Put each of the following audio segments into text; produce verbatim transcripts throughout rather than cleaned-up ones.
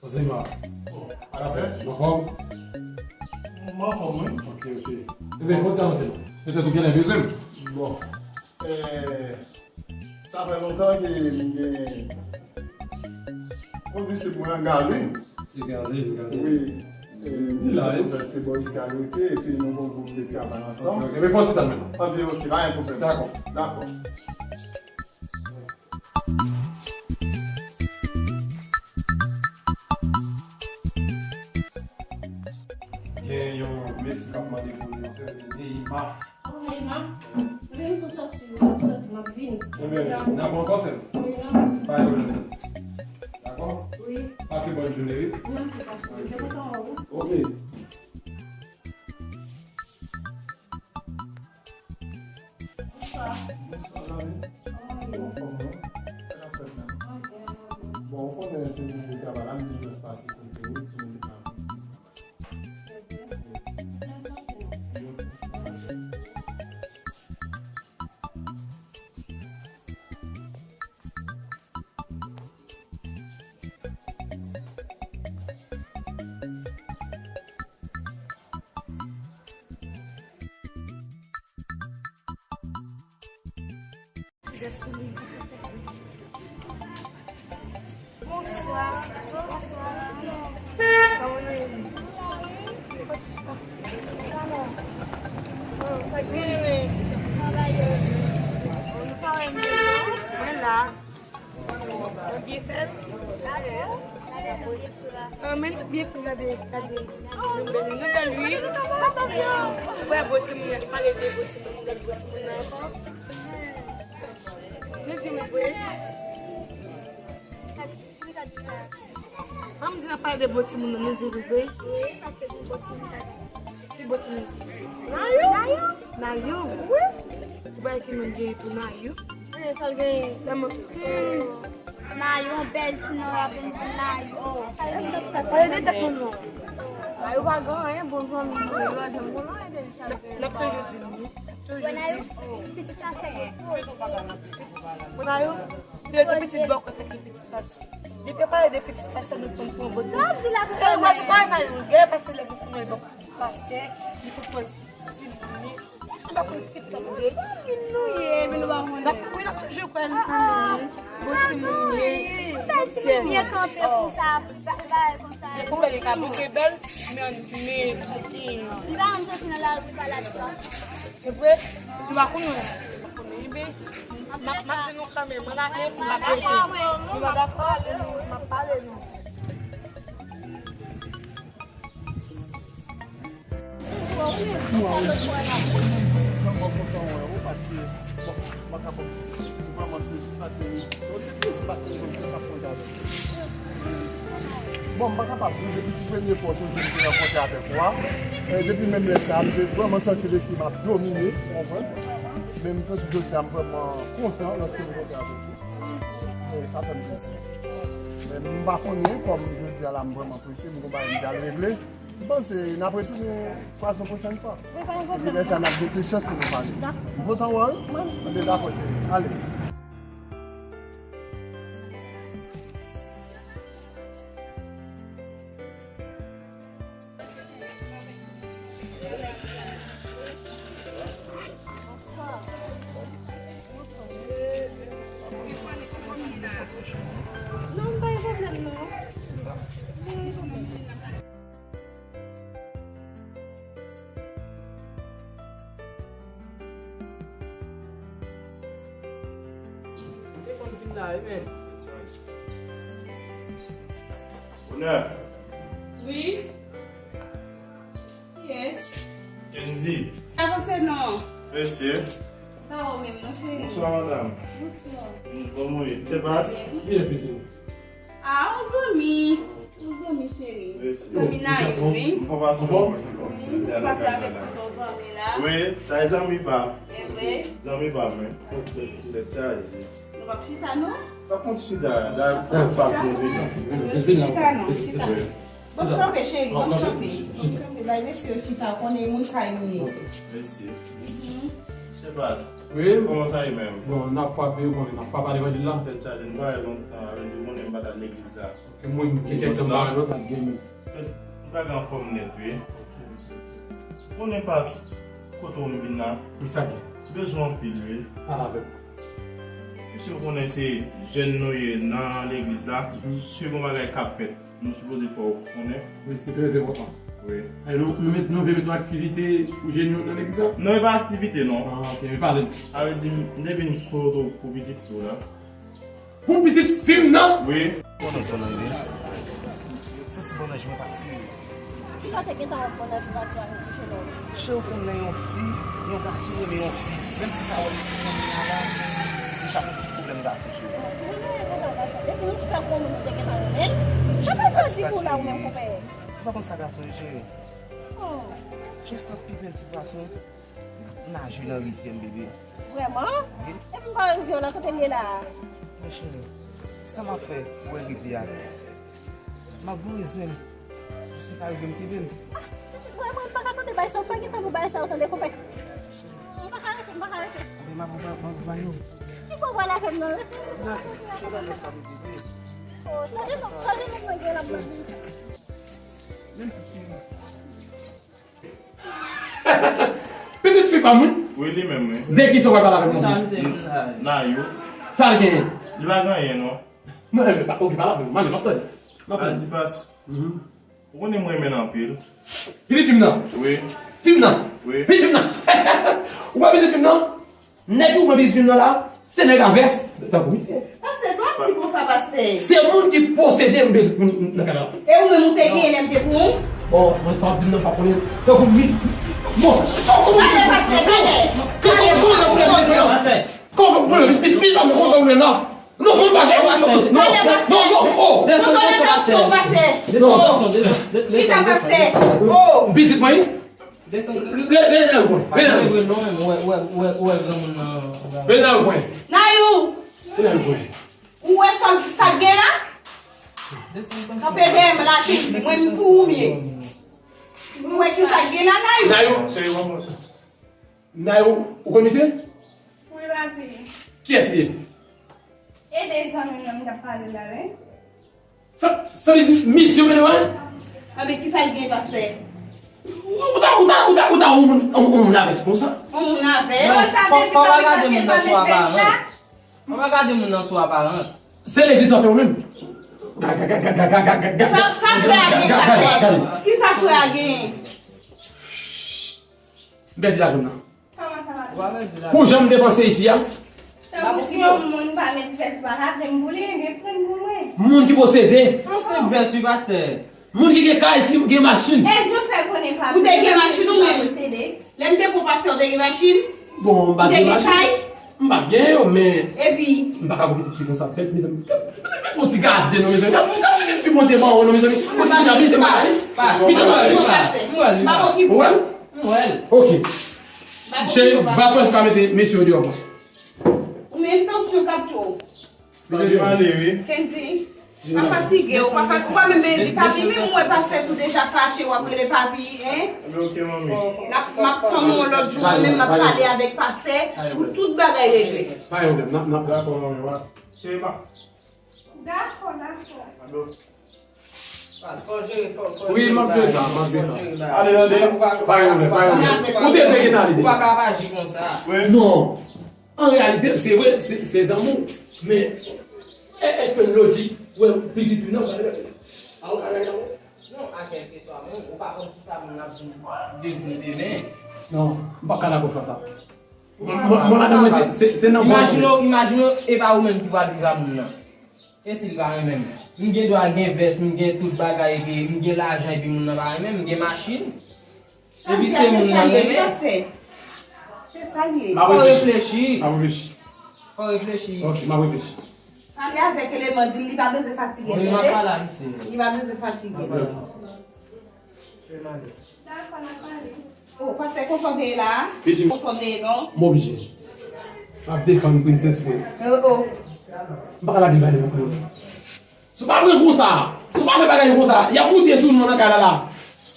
Zema. Anfòm? M anfòm, wi. Ok, ok. Ebyen, fò w te anse non. Petèt ou genlè bezwen m. Bon. Eh, sa fè lontan ke m gen kondisip mwen an Garlin. Se Garlin, Garlin. Wi. Eh, li la, wi. Se bò isi a l rete, epi nou gon gwoup de travay ansanm. Ok, ok. Ebyen, fò w ti tann mwen. Anben, ok, pa gen pwoblèm. Dakò. Dakò. Gen yon mesye k ap mande pou li yon sèvis, Neima. Oh, Neima. Vin pou sòti, m ap sòti, m ap vini. Ebyen, n ap ankò, sè m. Wi, n ap. Pa gen pwoblèm, sè m. Dakò? Wi. Pase bòn jounen, wi. Mèsi, pase. Mwen kontan wè w. Ok. Bonswa. Bonswa, Dani. Kòman w ye? Anfòm, non? Sa k ap fèt la? Mwen byen, mwen byen. Bon, ou konnen se nouvo travay la, m te jis pase kote w, tou m te ka vin. Trè byen. Wi. Mwen sòti, non? Wi. Bonswa. Bonswa. Kòman nou ye? Sa k gen, men? Nou pa wè m, non? Mwen la. Mwen byen fè l. Ah, men nou byen fè l, gade, gade. Nou bèl, nou bèl, wi. Ou wè bo timoun nan, pale de bo timoun, gade bo timoun nan ankò. Nou di wi vre. An m di nan pale de bo timoun nan, nou di wi vre. Wi, paske se bo timoun nan. Ki bo timoun sa? Nayou. Nayou? Wi. Ou pa ki moun gen pou Nayou? Wi, sa l gen. Nayou, yon bèl ti non, y ap vin di Nayou. Pale de tèt ou non. Nayou pa gen anyen, bon zanmi mwen, yo, janm konn anyen de li sa l gen. N ap toujou di li. Toujou di. Pitit la se repoze. Pou Nayou, li gen pitit bò kote ki pitit la. Depi yo pale de pitit la, sa nou konn pran bon ti. Sa w ap di la pou sa, Nayou? Nayou, gen pase lè pou konnen bon. Pastè, li pou pran stil li. Ou pa konn stil sa pou ye. Zanmi nou ye, men nou pa konnen. N ap, wi, n ap toujou kwè nan nou. Bon timoun ye. Bèl timoun ye kanpe konsa, ba-, bagay konsa. Depi w wè li ka bouke bèl, men, men sou ki. Li pa janm soti nan lari pou pale avèk nou. Se vre, nou pa konnen. Nou pa konnen. Ebyen, m ap, m ap di nou kanmenm, mwen la, m ap rete. Nou pa dakò, ale nou, m ap pale nou. Mwen kontan wè ou paske, bon, mwen ka pran ti sezi, m vrèman sezi paske se yon sipriz, m pa t konn konn sa k ap konn avèk ou. Bon, m pa kapab di w, depi premye fwa tou m te rankontre avèk ou a, e depi menm lè sa a, m te vrèman santi lespri m ap domine, ou konprann? Men m santi jodi a m vrèman kontan lòske m rankontre avèk ou. E sa fè m plezi. Men m pa konnen, kòm jodi a la m vrèman prese, m gon bagay m pral regle. M panse n ap retounen kwaze yon pwochèn fwa. Wi, pa gen pwoblèm. Epi lè sa a, n ap gen plis chans pou nou pale. Dakò. M kontan wè w, wi. Mwen. Anben, dakò, cheri. Ale. Non, pa gen pwoblèm, non. Se sa. Ou te konn vin la, wi, men. Onè. Wi. Yes. Kendy. Avanse non. Mesye. Pa ou menm non, cheri. Bonswa, madanm. Bonswa. Kòman w ye? Kiyès, mesye? Ah, yon zanmi. Yon zanmi, cheri. Mesye. Zanmi Nayou, wi. Mwen pase avèk tonton zanmi la. Wi, sa e zanmi pa m. E vre? Zanmi pa m, wi. Tèt chaje. Nou p ap chita, non? Pa konn chita, la, pa pase yon vini. Chita, non, chita. Bon, kanpe, cheri, bon, kanpe. Kanpe, bay mesye yo chita, konnen moun kay nou ye. Mesye. Mhm. Se baz. Wi. Kòman sa ye menm? Bon, n ap frape, ou konnen, n ap frape a levanjil la. Tèt chaje, nou pa wè lontan, sa vle di ou konnen m pa t al legliz la. Ke mwen, gen kèk tan m pa wè non, sa gen. M pa gen anfòm nèt, wi. Ou konnen pas kote w m vin la. Wi, sa gen. Bezwen anpil, wi. Pale avè m. Piske ou konnen se jèn nou ye nan legliz la, si gon bagay k ap fèt, nou sipoze fè w konnen. Wi, se trè enpòtan. Wi. E nou, nou met, nou vle met yon aktivite pou jèn yo nan legliz la? Non, e pa aktivite, non. Ah, ok, men pale m. Sa vle di, m te vin kote w pou pitit fi w la. Pou pitit fi m nan? Wi. Bonnanj bonnanj wi. Santi bonnanj mwen pati. Kijan w te gentan wè bonnanj ou pati a nou kouche lè w? Cheri, ou konn lè yon fi, yon gason renmen yon fi, menm si l pa wè l nan kounye a la, li chak yon ti pwoblèm gason, cheri. Ou renmen gason. Depi nou fè konnen nou te gentan renmen l. Sa pa sa di pou la ou menm konpè. Ou pa konn sa gason ye, cheri. Oh. Cheri, sa pi bèl ti pwason. L ap naje nan rivyè m, bebe. Vrèman? Wi. Epi m pa wè rivyè w nan kote l ye la a? Men cheri, sa m ap fè pou wè rivyè a? M ap voye zen. Jis li pa rive, m kenbe l. Ah, pitit, vrèman, m pa ka tande bagay sa, ou pa gen tan pou bagay sa yo, tande, konpè. M pa ka rete, m pa ka rete. Anben, m ap, m ap, m ap ba yo. Ki bò w pral avè m nan? Nan, cheri, nan sa, bebe. Oh, chanje non, chanje non, mwen gen la mwen. Menm si cheri. Pitit fi pa m wi. Wi, li menm wi. De kisa w pral pale avè m? Kisa misye vin la? Nayou. Sa l genyen? Li pa gen anyen non. Non, men pa, ok, pale avè m. M ale, m ap tande. M ap tande. Adipas. Mhm. Ou konnen mwen renmen l anpil. Pitit fi m nan? Wi. Fi m nan? Wi. Pitit fi m nan? Ou wè pitit fi m nan? Nèg ki pran pitit fi m nan la, se nèg a vès. Tankou misye. Pastè, sa w ap di konsa, pastè? Se moun ki posede m de, m, m, nan kay la. E ou menm ou te genyen lè m te pran w? Bon, mwen sa w ap di m nan pa konnen. Tankou mi, bon, tankou mi. Gade, pastè, gade. Tankou mi, tankou mi. Pastè. Tankou mi, tankou mi. Non, mwen pa jere. Non, non, non, non, oh. Desann, desann, pastè. Desann, desann, desann, desann, desann. Chita, pastè. Oh. Pitit mwen, wi. Desann. Rele, rele nan yon kwen. Rele nan yon kwen. Ou wè, ou wè, ou wè, ou wè granmoun nan. Rele nan yon kwen. Nayou. Rele nan yon kwen. Ou wè sa, sa k gen la? Kanpe dèyè m la, ki mwen m pou ou m ye. Ou wè ki sa k gen la, Nayou? Nayou, se yon moun. Nayou, ou konn misye? Wi, papi. Kiyès li ye? E de zanmi m nan m t ap pale la, wi. Sa, sa vle di misye w rele, wi? Anben, kisa l gen, pastè? Ou, ou ta, ou ta, ou ta, ou ta, yon moun, yon, yon moun avès konsa? Yon moun avès? Non, sa vle di fò w pa gade moun nan sou aparans. Fò w pa gade moun nan sou aparans. Se legliz w ap fè ou menm? Sa, sa frè a gen, pastè? Kisa frè a gen? M pèdi lajan m nan. Kòman sa va? Pou jan m depanse isi a. Tankou si yon moun pa met vès pa ka pran m pou li, ebyen pran m pou mwen. Moun ki posede. Yon senp vès wi, pastè. Moun ki gen kay, ki gen machin. E jan w fè konnen pa posede? Ou te gen machin ou menm? Lè m te pran pastè, ou te gen machin? Bon, m pa gen machin. Ou te gen kay? M pa gen yo, men. Epi? M pa ka pran pitit fi konsa, tèt, mezanmi. Mezanmi, fò ti gade, non, mezanmi. Gade pitit fi Bondye ban ou, non, mezanmi. Ou di sa, misye malad. Misye malad. M wè l, m wè l. Ou wè l? M wè l. Ok. Cheri, ba prens ka mete mesye yo deyò, mwen. Ou menm tansyon k ap tchwe w. Mete deyò. Kendy, pa fatige, ou pa fa-, ou pa menm bezwen di, papi, menm mwen pastè tou deja fache, w ap rele papi, en? N ap, m ap tann ou yon lòt jou, mwen menm m ap pale avèk pastè, pou tout bagay regle. Pa gen pwoblèm, n ap, n ap. Dakò, manmi, wa. Cheri, pa. Dakò, dakò. Wi, m ap jere sa, m ap jere sa. Ale, ale. Pa gen pwoblèm, pa gen pwoblèm. Ou te dwe gentan ale deja. Ou pa ka aji konsa. Non. An reyalite, se vre, se, se zanmi w. Men, e, èske l lojik, wè, pitit fi nan, pa gen. A, ou ka gade, a, ou. Non, a kèlkeswa moun, ou pa konn kisa moun nan ap vin devni demen. Non, m p ap ka dakò fè sa. Mwen, mwen, mwen, madanm mwen, se, se, se nan bòz mwen. Imajine w, imajine w, e pa ou menm ki pral viv a moun nan. E si l pa renmen m? M gen dwa gen vès, m gen tout bagay, epi m gen lajan, epi moun nan pa renmen m, m gen machin. Epi se moun nan renmen. Se sa l ye. M ap reflechi. M ap reflechi. Fò w reflechi. Ok, m ap reflechi. Pale avèk Eleman, di l li pa bezwen fatige, tande? Wi, m ap pale a misye. Li pa bezwen fatige. M ap pale a misye. Dakò, n ap pale. Oh, pastè, konsa w te ye la a? Konsa w te ye non? M oblije. M ap defann princess mwen. Oh, oh. M pa ka lage l bay nenpòt moun. Si w pa pran konsa, si w pa fè bagay konsa, y ap moute sou nou nan kay la la.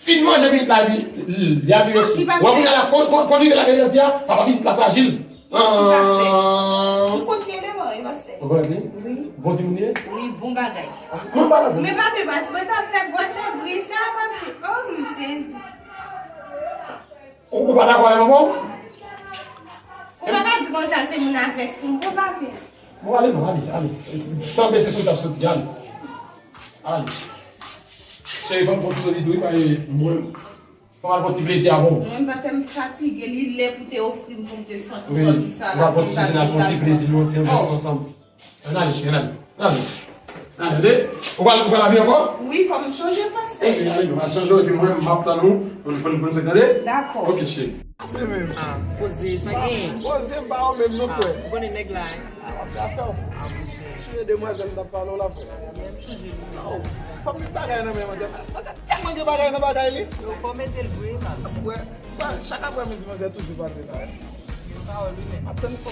Fin manje pitit la, epi li a vire. Santi pastè. Wè, kounye a la, kon, kon, kon rive la, kounye a, papa pitit la frajil. Santi pastè. Ah. M konn ti eleman, e pastè. Ou konn li? Wi. Bon timoun li ye? Wi, bon bagay. Ah, mwen pa la. Men papi, pastè, sa fè gwosè bri sa, papi. Oh, m sezi. Ou, ou pa dakò avè m ankò? Ou pa ka di konsa se moun a vès pou m pran papi. Bon, ale non, ale, ale. Sanble se sou w t ap soti, ale. Ale. Cheri, fò m fè yon ti soti tou, wi, paske mwen, fò m al fè yon ti plezi avè w. Mwen, m panse m fatige, li lè pou te ofri m pou m te soti, soti sa la. Wi, m ap fè yon ti soti, n ap fè yon ti plezi, nou, ti anbyans ansanm. Ann ale, cheri, ann ale. Ann ale. Ann ale, tande? Ou pral, ou pral lavi ankò? Wi, fò m chanje pastè. Ebyen, ale, nou al chanje, epi mwen, m ap tann ou pou n, pou n, pou n fè, tande? Dakò. Ok, cheri. Pase menm. Ah, poze, sa gen? Poze pa ou menm non, frè. Ah, ou konnen nèg la, hein? Ah, w ap fè afè w. Ah, monchè. Sonje demwazèl m t ap pale w la, frè. M sonje li. Oh, fò m met bagay nan men manzè. Manzè tèlman gen bagay nan bagay li. Yo, fò mete l vre, baz. Frè, chak aprèmidi, manzè toujou pase la. Gen pawòl, wi, men. M ap tann fò.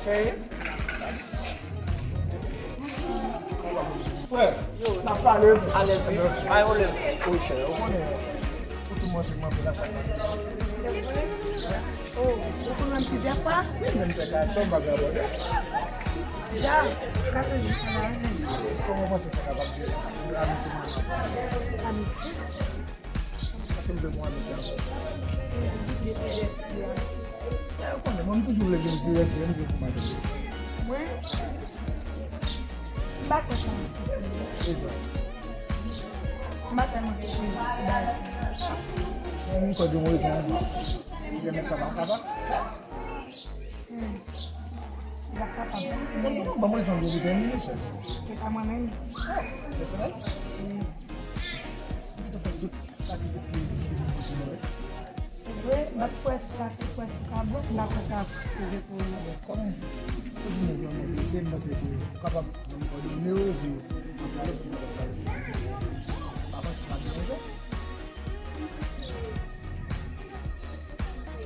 Cheri. Frè, n ap pale alèz, wi. Pa gen pwoblèm. Wi, cheri, ou konnen, pou tout manje, manje la, chak maten. Oh, ou konnen plizyè fwa? Wi, menm se ka, kòm bagay la, wi. Ja, kafe di fwa la, wi. Kòman w panse sa kapab jere amitye nou? Amitye? Èske m te bon amitye avè w? Depi lè, depi lè. Ou konnen, mwen, m toujou vle vin dirèk, vle m vin pou madanm. Mwen? M pa kwè sa. Rezon. M pa tèlman sezi baz. Mwen, m kwè gen yon rezon. Ou gen nèg sa pa kapab. Hmm. Li pa kapab. Rezon, ban m rezon pou detèmine, chè. Se pa mwen menm. Oh, pèsonèl? Hmm. Ou te fè tout sakrifis ki egziste pou m posib, wi. Vre, m ap kwè si w ka, kwè si w ka bon, m pa kwè sa ap rive pou ou. Kòm ou di nèg lan mwen blese, m panse ke ou kapab ban m kòdone w, epi m ap gade pou m kapab pale. Pa panse sa deranje w?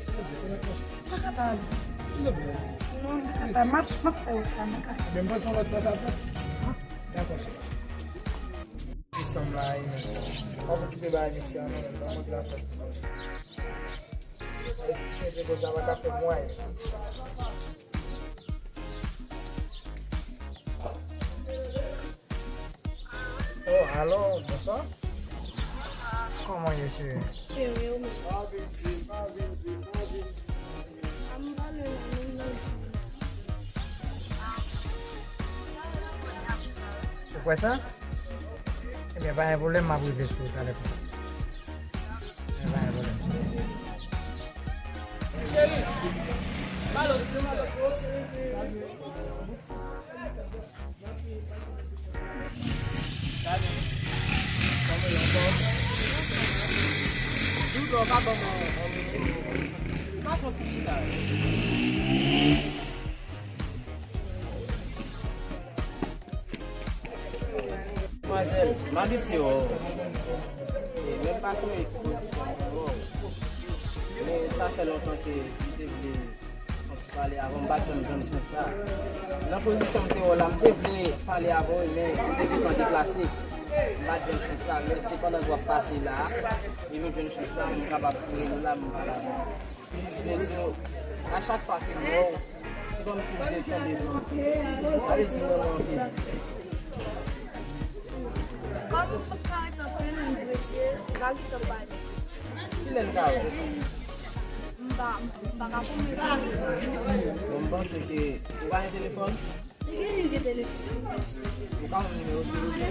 Silvouplè, fè yon chans. M pa kapab. Silvouplè. Non, m pa kapab. M ap, m ap fè wout la, m pa kapab. Ebyen, m panse yon lòt fwa sa ap fèt. Dakò, cheri. Ki sanm la, e menm. W ap okipe bagay mesye a, non, non, mwen ki la fèt. Ti mesye konsa pa ka fè mwen. Oh, alo, bonswa. Kòman w ye, cheri? Byen, wi, ou menm? Ou kwè sa? Ebyen, pa gen pwoblèm, m ap rive sou ou talè konsa. Ebyen, pa gen pwoblèm. Manzèl, m abitye wè w. E menm pa sou menm pozisyon mwen wè w. Men sa fè lontan ke m te vle yon ti pale avè w, m pa t janm jwenn chans sa. Nan pozisyon m te wè w la, m te vle pale avè w, men m te gentan deplase. M pa t jwenn chans la, men se pandan w ap pase la, e nou jwenn chans la, m kapab kouri nou la, m pale avè w. Plis bezwen, a chak fwa ke m wè w, se kòmsi m te tonbe pou ou. Sa vle di mwen, mwen anpil. Kòm m pa ka ret anpil, m prese, m al gentan pale. Kilè n ka wè? M pa, m pa ka pwomèt. Bon, m panse ke ou pa gen telefòn? M gen, m gen telefòn. Ou ka ban m nimewo, silvouplè?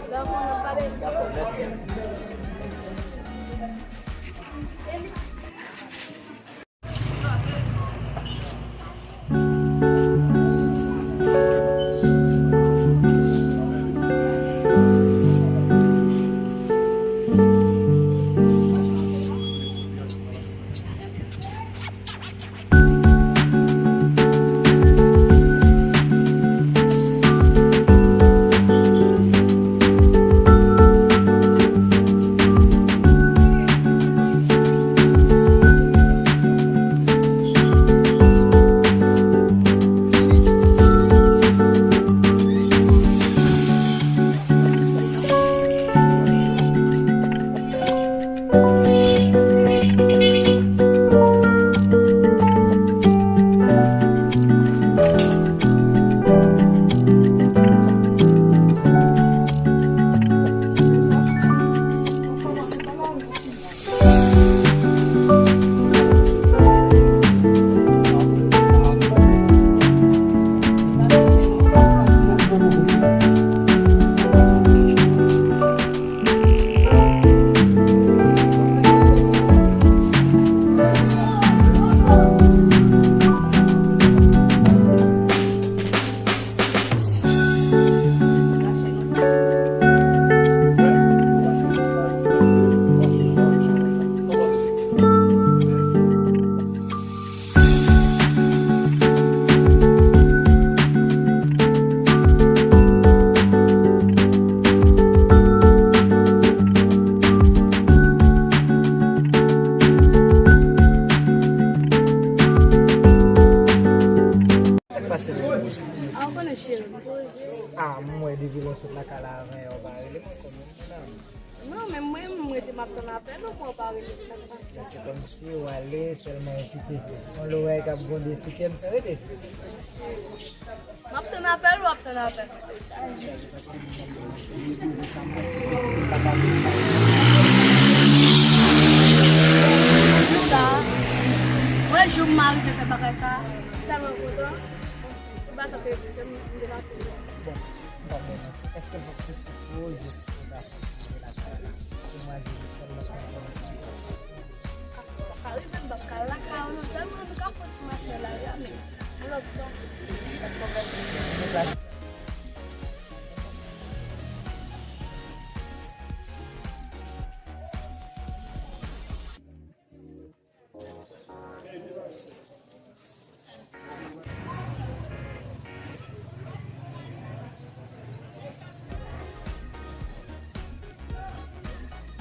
Dakò, n ap pale. Dakò, mèsi. A, ou konnen cheri m poze. A, m wè depi lè w sot lakay la avè w pa rele m ankò menm nan. Non, men mwen, m rete m ap tann apèl ou pou w pa rele m, sa k pase? Se kòmsi w ale sèlman ou kite yon lorèy k ap gwonde sou kè m san rete. M ap tann apèl ou ap tann apèl. Mwen, jou m arive fè bagay sa, m tèlman kontan. Se pa sa te di ke m, m te la fini. Bon, m pa vle manti. Èske l pa posib pou ou jis ou ta fè ti lakay la? Se mwen ki sèl lòt moun. Ka rive m p ap ka lakay ou non, sèlman nou ka fè ti mache nan lari a, men yon lòt tan.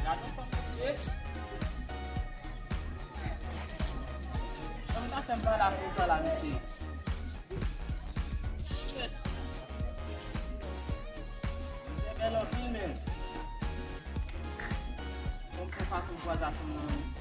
Gade yon fanm mesye. Fanm sa fè m pale a koza la, mesye. Shit. Misye bèl anpil, men. Fanm fè fason m kwaze a fanm nan.